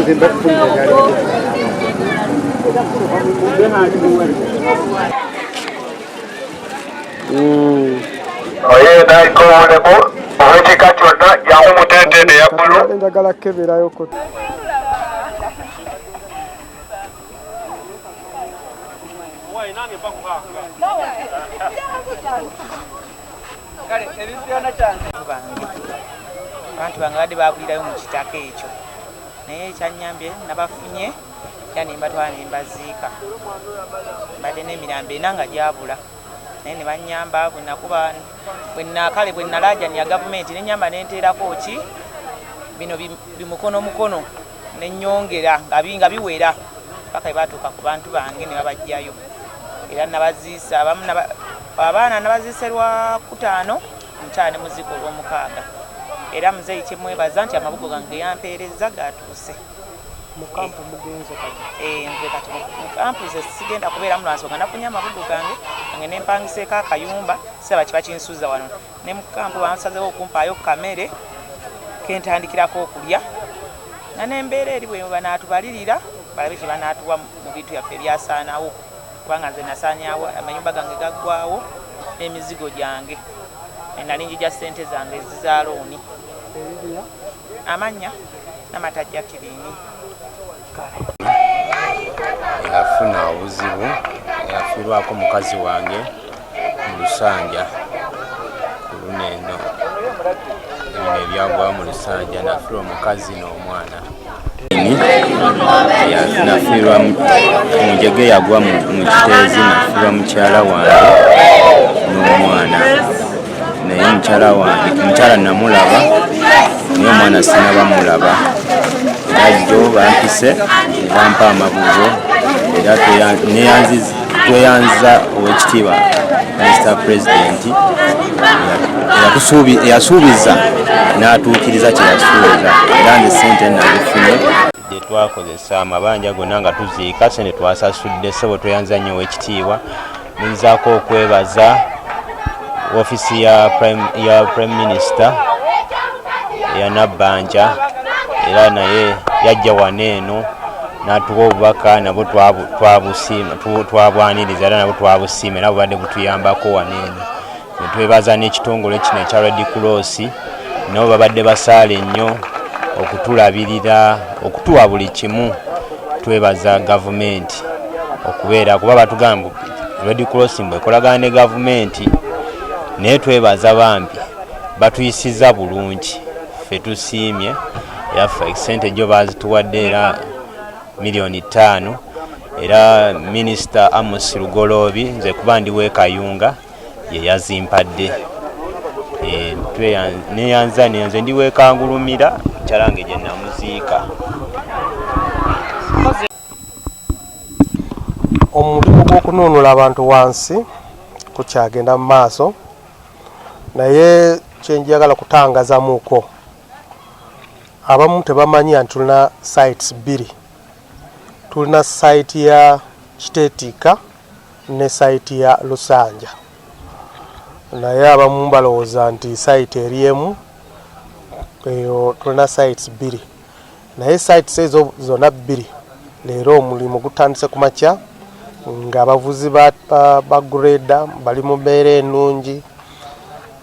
Oye naliko obulemu obw'ekika kyonna jangu mu tente eno eya bbulu. Njagala kukeberayo ko. Abantu bange badde babulirayo mu kitaka ekyo, naye ekyanyambye nabafunye era nembatwala nembaziika. Mbadde n'emirambo ena nga gyabula, naye ne banyamba bwenakuba bwenakale bwenalajania gavumenti nenyamba nenteerako ki bino bimukono mukono nenyongera nga biwera paka batuuka ku bantu bange ne babajjayo. Era nabaziisa abamu abaana nabaziise lwa kutaano, omukyala ne muziika olw'omukaaga. Era muzeeyi kyemwebaza nti amabugo gange yampeereza gatuuse. Mu kampu mugenze kati? Nze kati mu kampu ze sigenda kubeeramu lwa nsonga nafunye amabugo gange gange nempangiseeko akayumba, siraba kiba kinsuza wano. Ne mu kampu bansazeewo okumpaayo kamere kentandikirako okulya, nga n'embeera eri bwe banaatubalirira balabe kye banaatuwa mu bintu byaffe ebyasaanawo, kubanga nze nasaanyawo amayumba gange gaggwawo n'emizigo gyange, nali njija ssente zange eziza looni. Amannya Namata Jacqueline. Yafuna obuzibu, yafiirwako mukazi wange mu Lusanja ku luno eno, ebino ebyagwawo mu Lusanja, nafiirwa omukazi n'omwana. Nafiirwa munjege yagwa mu Kiteezi, nafiirwa mukyala wange n'omwana, naye mukyala wange mukyala namulaba, naye omwana sinabamulaba. Era jjo bampise ne bampa amabugo, era tweyanza owekitiibwa Mr President eyasuubiza n'atuukiriza kye yasuubiza, era nze sente nazifunye. Gye twakozesa amabanja gonna nga tuziika sente twasasudde. Ssebo tweyanza nnyo owekitiibwa. Nzaako okwebaza ofiisi ya Prime Minister eya Nabbanja, era naye yajja wano eno n'atuwa obubaka, nabwo twabwaniriza era nabwo twabusiima, era bubadde butuyambako wano eno. Ne twebaza n'ekitongole kino ekya Red Cross, nabo babadde basaale nnyo okutulabirira, okutuwa buli kimu. Twebaza gavumenti okubeera, kuba batugamba Red Cross mbu ekolagana ne gavumenti, naye twebaza bambi batuyisiza bulungi, ffe tusiimye. Era ffe sente jjo bazituwadde era 5 miliyoni, era Minisita Amos Lugoloobi, nze kuba ndi w'e Kayunga, ye yazimpadde. Neyanza nze ndi w'e Kangulumira, mukyala wange gye namuziika. Omulimu gw'okununula abantu wansi kukyagenda mu maaso, naye kyenjagala kutangazamuko, abamu tebamanya nti tulina sites bbiri. Tulina site ya Kiteetiika ne site ya Lusanja, naye abamu balowooza nti site eri emu. Eyo tulina sites bbiri, naye sites ezo zonna bbiri leero omulimu gutandise ku makya ng'abavuzi ba grader bali mu mbeera ennungi,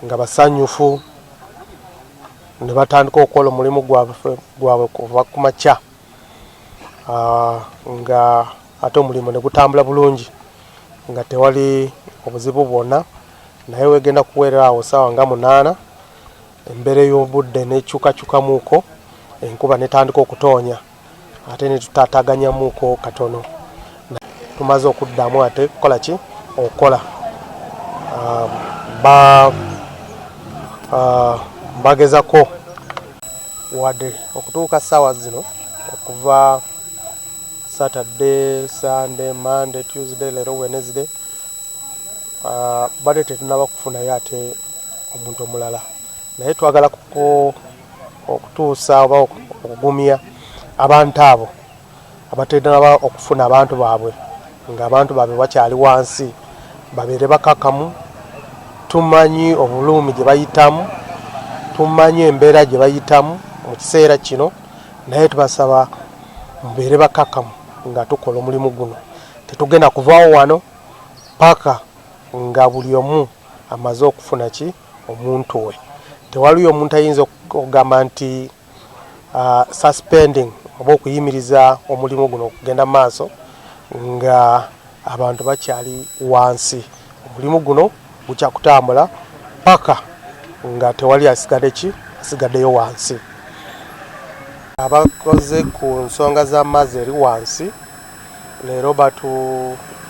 nga basanyufu, ne batandika okukola omulimu gwabwe kuva ku makya, nga ate omulimu ne gutambula bulungi nga tewali obuzibu bwonna. Naye wegenda kuweera awo saawa nga 8, embeera ey'obudde nekyukakyukamuuko, enkuba netandika okutoonya, ate netutaataganyamuuko katono. Tumaze okuddamu ate kukola ki okukola bagezako wadde okutuuka ssaawa zino, okuva Saturday, Sunday, Monday, Tuesday, leero Wednesday, badde tetunaba kufunayo ate omuntu omulala. Naye twagala okutuusa oba okugumya abantu abo abatenaba okufuna abantu baabwe, ng'abantu baabwe bakyali wansi, babeere bakakamu. Tumanyi obulumi gye bayitamu, tumanyi embeera gye bayitamu mu kiseera kino, naye tubasaba Mubeere bakakamu nga tukola omulimu guno. Tetugenda kuvaawo wano paka nga buli omu amaze okufuna ki omuntu we. Tewaliyo omuntu ayinza okugamba nti suspending oba okuyimiriza omulimu guno okugenda mu maaso nga abantu bakyali wansi. Omulimu guno gukya kutambula paka nga tewali asigadde ki asigaddeyo wansi. Abakoze ku nsonga z'amazzi eri wansi leero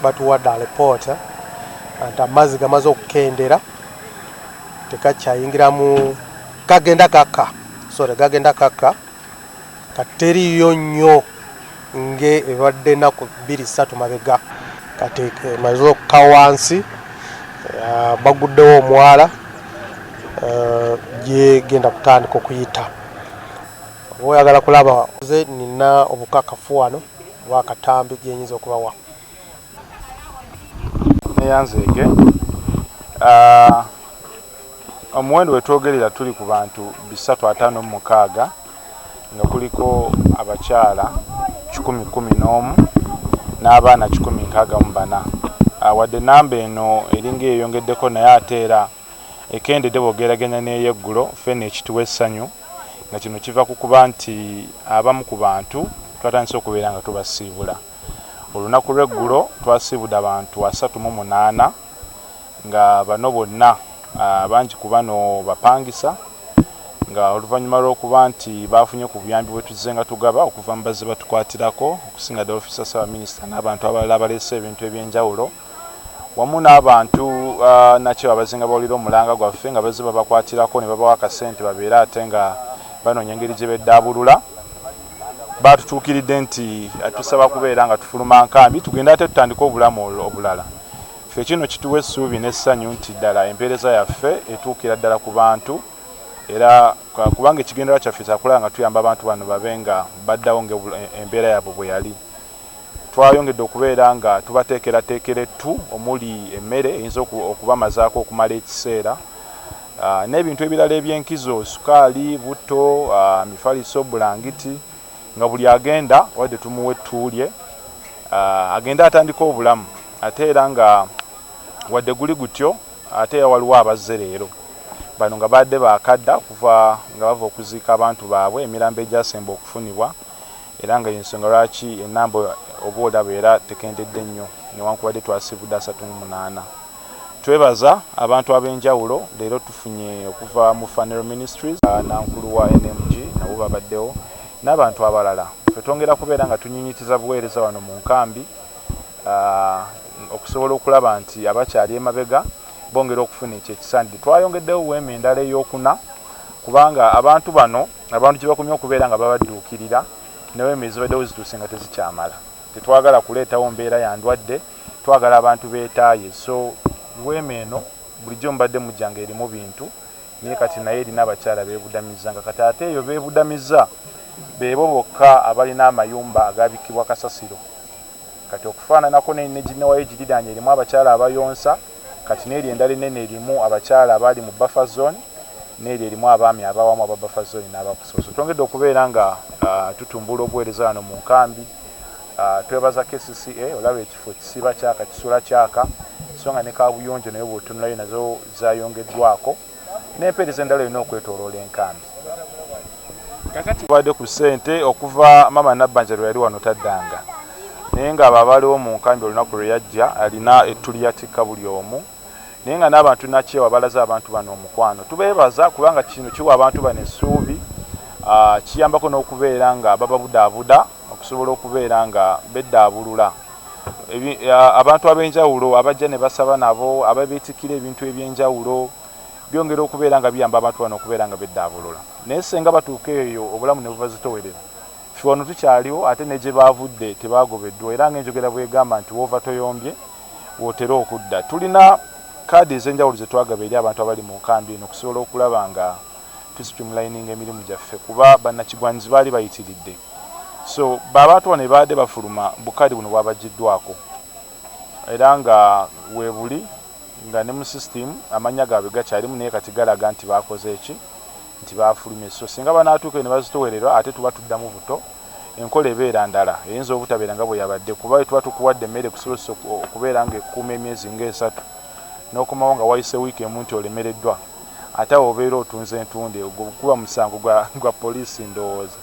batuwadde alipoota nti amazzi gamaze okukendera, tegakyayingiramu, gagenda gakka, sorry, gagenda gakka, kati teriiyo nnyo nge ebadde ennaku 2 3 mabega. Kati emaze okukka wansi, baguddewo omwala gyegenda kutandika okuyita. Oba oyagala kulaba, nze nina obukakafu wano oba akatambi gyenyinza okubawa. Neyanzeege omuwendo wetwogerera tuli ku bantu 356, nga kuliko abakyala 111 n'abaana 164. Wadde namba eno eringa eyongeddeko, naye ate era ekendedde bw'ogeraganya n'eyeggulo. Ffenna ekituwa essanyu nga kino kiva ku kuba nti abamu ku bantu twatandise okubeera nga tubasiibula. Olunaku lw'eggulo twasiibudde abantu 38, nga bano bonna bangi ku bano bapangisa, nga oluvannyuma lw'okuba nti bafunye ku buyambi bwe tuzze nga tugaba okuva mu bazze batukwatirako, okusinga ddala ofiisa Ssaabaminisita n'abantu abalala abaleese ebintu ebyenjawulo, wamu n'abantu nakyo abazinga bawulira omulanga gwaffe nga bazze babakwatirako ne babawa akasente babeere ate nga banoonya engeri gye beddaabulula. Batutuukiridde nti tusaba kubeera nga tufuluma nkambi tugende ate tutandike obulamu obulala. Ffe kino kituwa essuubi n'essanyu nti ddala empeereza yaffe etuukira ddala ku bantu, era kubanga ekigendererwa kyaffe kyakulaba nga tuyamba abantu bano babe nga baddawo nga embeera yaabwe bwe yali. Twayongedde okubeera nga tubateekerateekera ettu omuli emmere eyinza okubamazaako okumala ekiseera, n'ebintu ebirala ebyenkizo, sukaali, butto, mifaliso, bulangiti, nga buli agenda wadde tumuwa ettu lye agende atandike obulamu. Ate era nga wadde guli gutyo, ate era waliwo abazze leero bano nga badde baakadda okuva nga bava okuziika abantu baabwe, emirambo egyasemba okufunibwa, era nga y'ensonga lwaki enamba oba olaba era tekendedde nnyo newankubadde twasiibudde 38. Twebaza abantu ab'enjawulo leero tufunye okuva mu Phaneroo Ministries, nankulu wa NMG nabo babaddewo n'abantu abalala. Ffe twongera kubeera nga tunyinyitiza buweereza wano mu nkambi okusobola okulaba nti abakyali emabega bongera okufuna ekyo ekisaanidde. Twayongeddewo weema endala ey'okuna kubanga abantu bano abantu gye bakomye okubeera nga babadduukirira, ne weema ezibaddewo zituuse nga tezikyamala. Tetwagala kuleetawo mbeera ya ndwadde, twagala abantu beetaaye. So weema eno bulijjo mubadde mujja nga erimu bintu, naye kati naye erina abakyala beebudamizza, nga kati ate eyo beebudamizza beebo bokka abalina amayumba agabikkibwa kasasiro. Kati okufaananako ne ginnewayo egiriraanye erimu abakyala abayonsa, kati n'eri endala ennene erimu abakyala abali mu buffer zone, n'eri erimu abaami abawamu aba buffer zone n'abakusoso. Twongedde okubeera nga tutumbula obuweereza wano mu nkambi. Twebaza KCCA, olaba ekifo kisiba kyaka, kisula kyaka, so nga ne kaabuyonjo nayo bw'otunulayo nazo zayongeddwako n'empeereza endala yonna okwetooloola enkambi. Tubadde ku ssente okuva maama Nabbanja lwe yali wano taddanga, naye nga abo abaaliwo mu nkambi olunaku lwe yajja alina ettu lyatikka buli omu, naye nga n'abantu nakyewa balaze abantu bano omukwano. Tubeebaza kubanga kino kiwa abantu bano essuubi, kiyambako n'okubeera nga bababudaabuda okusobola okubeera nga beddaabulula. Abantu ab'enjawulo abajja ne basaba nabo ababeetikkira ebintu eby'enjawulo byongera okubeera nga biyamba abantu bano okubeera nga beddaabulula. Naye singa batuuka eyo obulamu ne bubazitowerera, ffe wano tukyaliwo ate ne gye baavudde tebagobeddwa, era ng'enjogera bw'egamba nti w'ova toyombye w'otera okudda. Tulina kaadi ez'enjawulo ze twagaba eri abantu abali mu nkambi eno okusobola okulaba nga tusitreamlininga emirimu gyaffe, kuba bannakigwanyizi baali bayitiridde. So abantu bano baadde bafuluma, bukaadi buno bwabaggiddwako era nga weebuli nga ne mu system amannya gaabwe gakyalimu, naye kati galaga nti baakoze ki, nti baafulumye. So singa banaatuuka ne bazitowererwa ate tuba tuddamu buto. Enkola ebeera ndala, eyinza obutabeera nga bwe yabadde kuba tuba tukuwadde emmere kusobozesa okubeera ng'ekuuma emyezi ng'esatu, n'okomawo nga wayise wiiki emu nti olemereddwa, ate awo obeera otunze ntunde, ogwo guba musango gwa poliisi ndowooza.